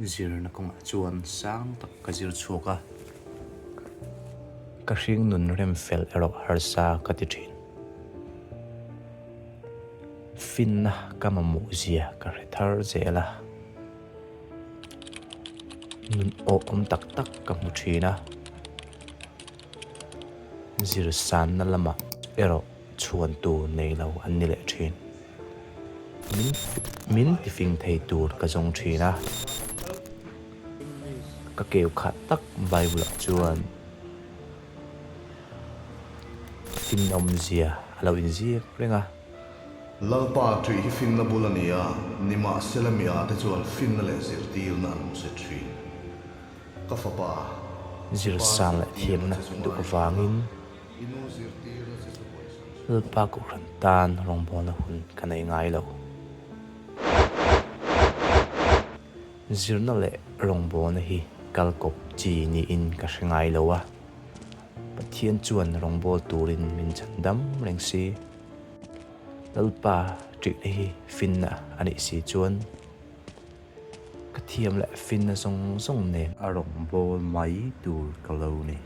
Zirna kawngah chuan sang tak ka zir chhuak a, ka hring nun rem fel erawh harsa ka ti thin. Finna ka mamawh zia ka hre thar zel a, nun awhawm tak tak ka hmu thin a, zir sanna lamah erawh chhuan tur nei lo an ni leh thin. Min min tifing thei tur ka zawng thin a, ka keu khat tak Bible ah chuan fin awmzia a lo inziak reng a. Lalpa ṭih hi finna bul a ni a, nimahsela mi ate chuan finna leh zirtirna an hmu set ṭhin. Ka fapa, i pa Zirsan leh zirtirna thiamna che chu duh ngaithla la. avangin I nu zirtirna che chu hawisan suh. Lalpa Kohhran tan rawngbawlna hun ka nei ngai lo. Zirna leh rawngbawlna hi kal kawp chi niin ka hre ngai lo a, Pathian chuan rawngbâwl turin min chhan dam reng si. Lalpa ṭihna hi finna a nih si chuan ka thiam leh finna zawng zawng nen a rawngbâwl mai tur ka lo ni.